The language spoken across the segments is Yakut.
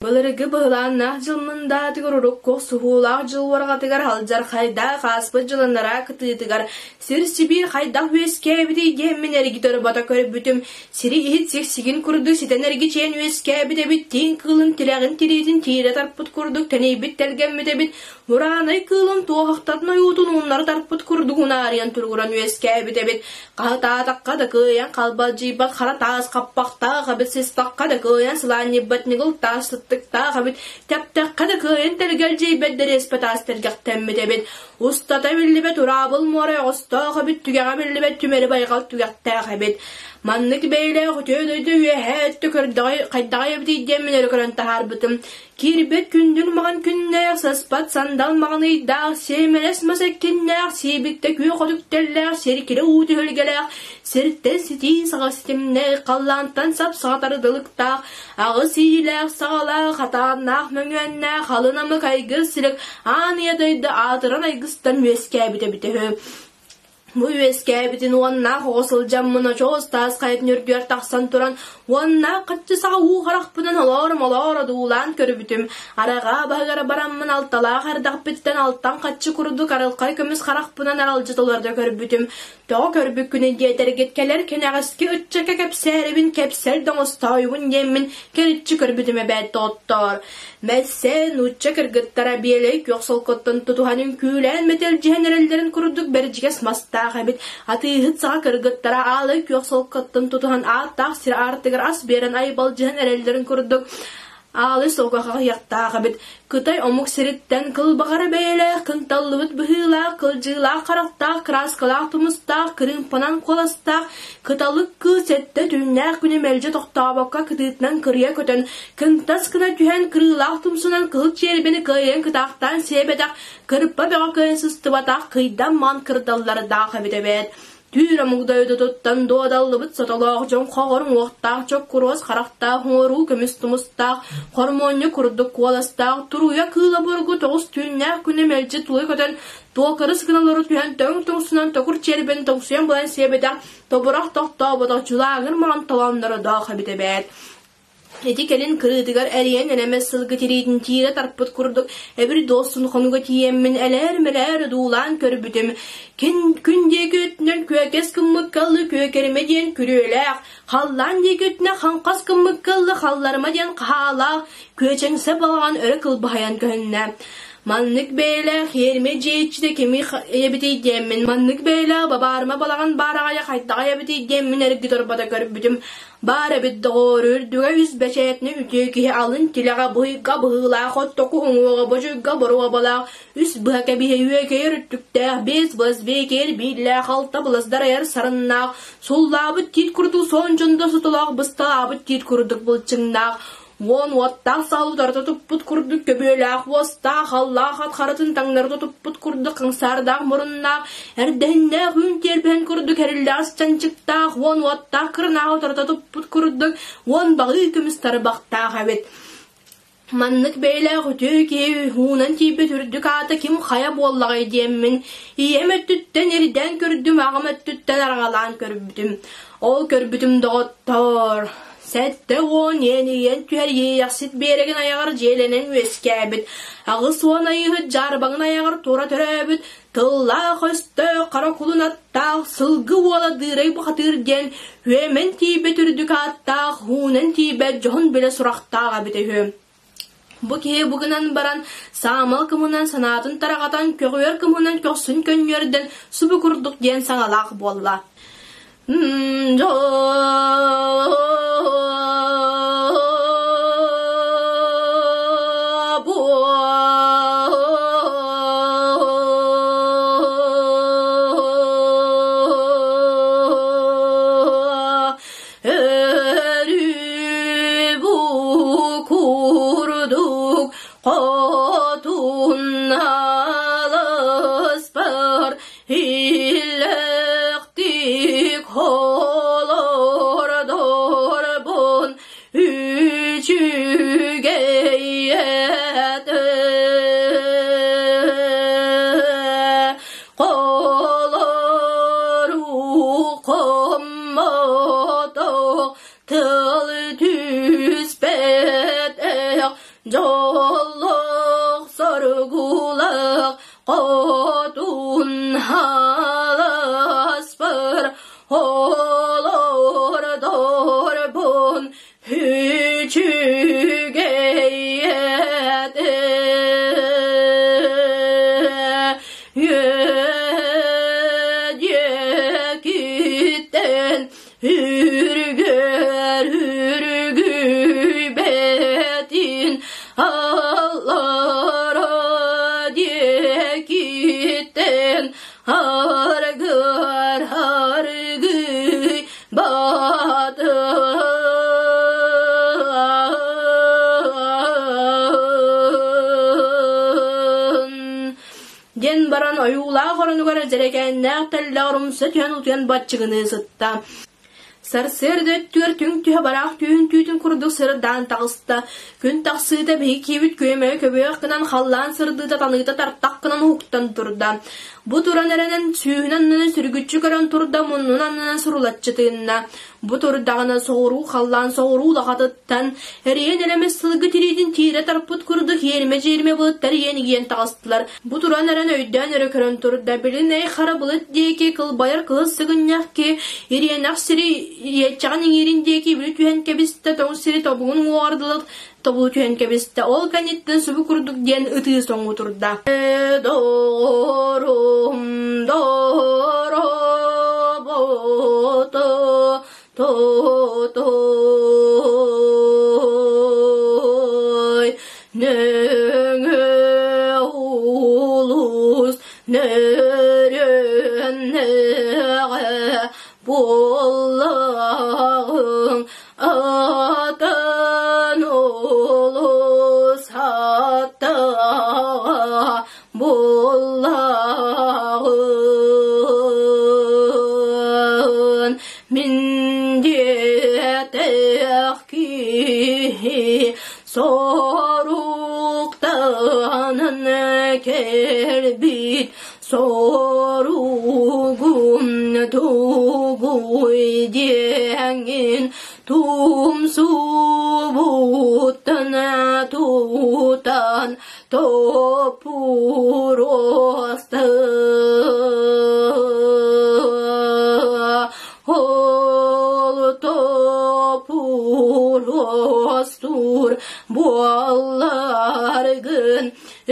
Былыргы быһылааннаах дьыл мындаатыгар урукку охсуһуулаах дьыл уорҕатыгар алдьархайдаах ааспыт дьылыннараа кытыытыгар сир-сибиир хайдах үөскээбитий диэммин эргитэ-орбото көрбүтүм, сири иһит сиксигин курдук ситэн эргичийэн үөскээбит эбит, тииҥ кыылын тилэҕин тириитин тиирэ тарпыт курдук тэнийбит тэлгэммит эбит, Мураанай кыылын туоһахтатын ойуутун ууннары тарпыт курдук унаарыйан туругуран үөскээбит эбит, Хаһытаатахха да кыайан халбалдьыйбат хара таас хаппахтаах эбит, сыстахха да кыайан сылаанньыйбат ньыгыл таас сыттыктаах эбит, тэптэххэ да кыайан тэлгэлдьийбэт дэриэспэ таас тэлгэхтэммит эбит, устата биллибэт ураабыл муора оҕостоох эбит, түгэҕэ биллибэт түмэри байҕал түгэхтээх эбит. Маннык бэйэлээх үтүө дойду үөһээ өттө көрдөҕөй хайдаҕай эбитий диэммин өрө көрөн таһаарбытым. Киирбэт күндүл маҕан күннээх, саспат сандал маҕан ыйдаах, сиэмэлэс мас эккиннээх, сиэбиттэ күөх отүктэллээх, сиркирэ уу түһүлгэлээх, сиртэн ситии саҕа ситимнээх, халлаантан сап-саҕа тардылыктаах, аҕыс иилээх саҕалаах, хатааннаах мөҥүөннээх, халын амык айгыр силик аан ийэ дойду аатыран айгыстан үөскээбит эбитэ үһү. Бу үөскээбитин уоннаах оҕо сылдьаммын очоос таас хайатын үрдүгэр тахсан туран уоннаах хаччы саҕа уу харахпынан олоор-молоор одуулаан көрбүтүм. Араҕаа баһыгар бараммын алталаах эрдэхпиттэн алтан хаччы курдук арылхай көмүс харахпынан аралдьытыларда көрбүтүм. Тоҕо көрбүккүнүй диэтэргит кэлэр кэнэҕэски ыччакка кэпсээрибин кэпсэл да оҥостоойубун диэммин кэриччи көрбүтүм эбээт доҕоттоор. Мэссэ нуучча кыргыттара биэлэй күөх солкоттон тутуһан үҥкүүлээн мэтэлдьиһэн эрэллэрин курдук бэрдьигэс мастаах эбит. Атыыһыт саҕа кыргыттара аалай күөх солкоттон тутуһан ааттаах сир аартыгар ас биэрэн айбалдьыһан эрэллэрин курдук аалай солко хаһыйахтаах эбит. Кытай омук сириттэн кылбаҕара бэйэлээх, кынталлыбыт быһыылаах, кылдьыылаах харахтаах, кырааскалаах тумустаах, кырыымпанан куоластаах, кыталык кыыс сэттэ түүннээх күнү мэлдьи тохтообокко кытыытынан кырыйа көтөн, кынтас гына түһэн кырыылаах тумсунан кыһыл чиэрбэни кыайан кытаахтаан сиэбэтэх, кырпа бөҕө кыайан сыстыбатах кыйдам маан кырдаллардаах эбит эбээт. Түүр омук дойдутуттан дуодаллыбыт сотолоох дьон хоҕор уҥуохтаах чоккуруос харахтаах уҥуоруу көмүс тумустаах, хормуонньу курдук куоластаах, туруйа кыыла бургу тоҕус түүннээх күнү мэлдьи тула көтөн, туокарыс гына олору түһэн төҥ тоҥсунан токур чиэрбэни тоҥсуйан булан сиэбэтэх, тобурах тохтооботох дьулааҥыр маҥан толооннордоох эбит эбээт. Ити кэлин кырыытыгар эрийэн элэмэс сылгы тириитин тиирэ тарпыт курдук эбир дуосsun хонуга тиийэммин элээр-мэлээр одуулаан көрбүтүм. Күн диэки өттүнэн күөкэс гыммыкка ылы күөкэримэ диэн күрүөлээх, халлаан диэки өттүнэн хаҥхас гыммыкка ылы халларыма диэн хаһаалаах, күөчэҥсэ балаҕан өрө кылбаһайан көһүннэ. Маннык бэйэлээх иэримэ дьиэччитэ кими эбитий диэммин, маннык бэйэлээх бабаарыма балаҕан баараҕайа хайдаҕай эбитий диэммин эргит орбото көрбүтүм. Баар эбит доҕоор, үрдүгэ үс бэчээтинэ үтүө киһи алын тилэҕэ быһыйга быһыылаах, оттоку уҥуоҕа бочуйга боруобалаах, үс быһа кэбиһэ үөкэйэр өттүктээх, биэс былас биэкэйэр бииллээх, алта былас дарайар сарыннаах, суллаабыт тиит курдук суон дьондо сотолоох, бысталаабыт тиит курдук былчыҥнаах, Уон уоттаах саал утарыта туппут курдук көбүөлээх уостаах, аллаах ат харытын таҥнарыта туппут курдук хаҥсаардаах муруннаах, эрдэһиннээх үүн тиэрбэһин курдук эриллэҕэс чанчыктаах, уон уоттаах кырынааҕы утарыта туппут курдук уон баҕыы көмүс тарбахтаах эбит. Маннык бэйэлээх үтүө киһи уунан тиийбит үрдүк аата ким хайа буоллаҕай диэммин, ийэм өттүттэн ирдээн көрдүм, аҕам өттүттэн араҥалаан көрбүтүм. Ол көрбүтүм доҕоттоор, 70 иэнийэн түһэр иэйэхсит биэрэгин айаҕар дьиэлэнэн үөскээбит, 80 айыыһыт дьаарбаҥын айаҕар тура төрөөбүт, тыллаах-өстөөх хара кулун аттаах, сылгы уола Дыырай бухатыыр диэн үөмэн тиийбэт үрдүк ааттаах, уунан тиийбэт дьоһун билэ сурахтаах эбитэ үһү. Бу киһи бу гынан баран, саамал кымынан санаатын тараҕатан, көҕүөр кымынан көхсүн көнньүөрдэн субу курдук диэн саҥалаах буолла. Өрүү бу курдук хотун алыспар иллэхтик олордохпуна. Дьоллоох соргулаах хотун хааласпар олордорбун үчүгэй этэ. Үөдүөкүттэн Үргэр үргүйбэтин аллара диэкиттэн аргар аргый батын. Диэн баран ойуулаах оронугар дьэрэкээннээх тэллэҕэр умса түһэн утуйан баччыгыныы сытта. Сарсыарда өттүгэр түҥ түһэ бараах түүн түүтүн курдук сырдаан таҕыста. Күн тахсыыта биһиги киһибит күөмэйэ көбүөх гынан халлаан сырдыыта таныыта тартах гынан уһуктан турда. Бу туран эрэнэн сүүһүн аннынан сүргүччү көрөн турда, муннун аннынан сурулаччы тыынна. Бу турдаҕына соҕуруу халлаан соҕуруу улахатыттан эриэн элэмэс сылгы тириитин тиирэ тарпыт курдук иэримэ-дьиэримэ былыттар иэнигийэн таҕыстылар. Бу туран эрэн өйдөөн өрө көрөн турда, билин эй хара былыт диэки кылбайар кыһыл сыгынньах ки ириэнэх сири иэччэҕин иҥиирин диэки бүлү түһэн кэбистэ, тоҥ сири тобугун уҥуоҕар дылы тобулу түһэн кэбистэ. Ол кэнниттэн субу курдук диэн ытыы соҥуу турда. Дорум доробото то-той нөҥө улус нөрүөннэҕэ буоллаҕыҥ атын улус аттаҕа Буллаҕын мин диэтэх киһи соруктанан кэлбит соругум тугуй диэҥин тумсубуттан тутан Топпуруоста ол топпуруостуур буолларгын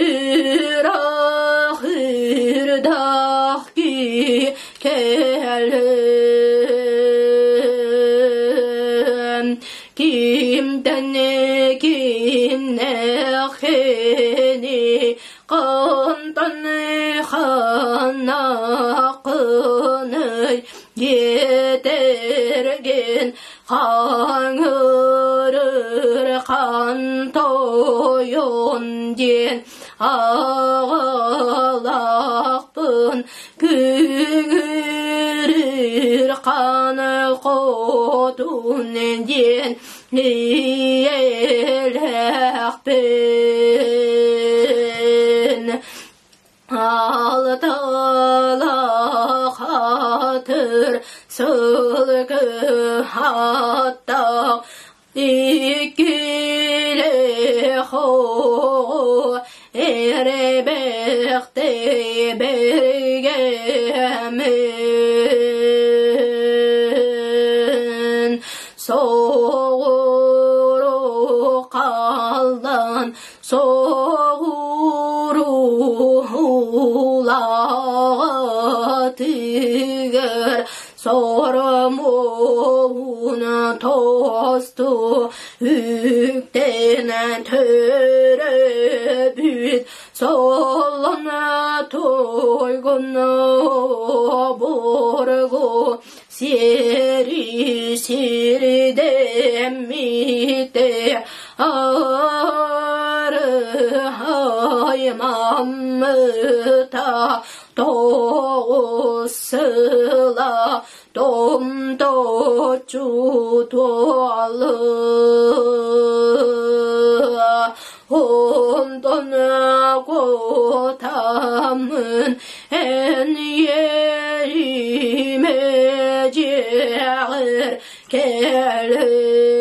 ыраах ырдах кэлэн Кимтэн кимнээхини хантан ханнахыный диэтэргин хаҥырыр хан тойон диэн аҕалаахпын Күҥүрүр ханы хотун диэн иэлэхпин Алталаах хатыр сылгы аттаах Иккилээх эрбэхтэй бэргэмин соҕуруу халлан соҕуруу улаатыгар Сорумун тосту үктэнэн төрөбүт солон туйгун обургу сири сирдэммите арыһаймаммыта Тоҕус сыла томточчу туолла онтон куотаммын эн иэримэ дьиэҕэр кэлэн.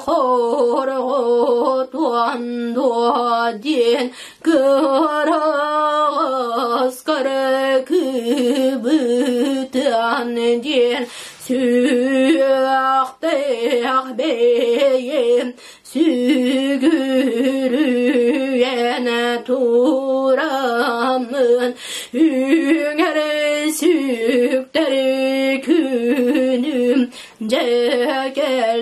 Хорҕотуон дуо диэн кыараҕас кыракыбытан диэн сүрэхтээх бэйэм сүгүрүйэн тураммын үҥэр сүктэр күнүм дьэ кэллэ.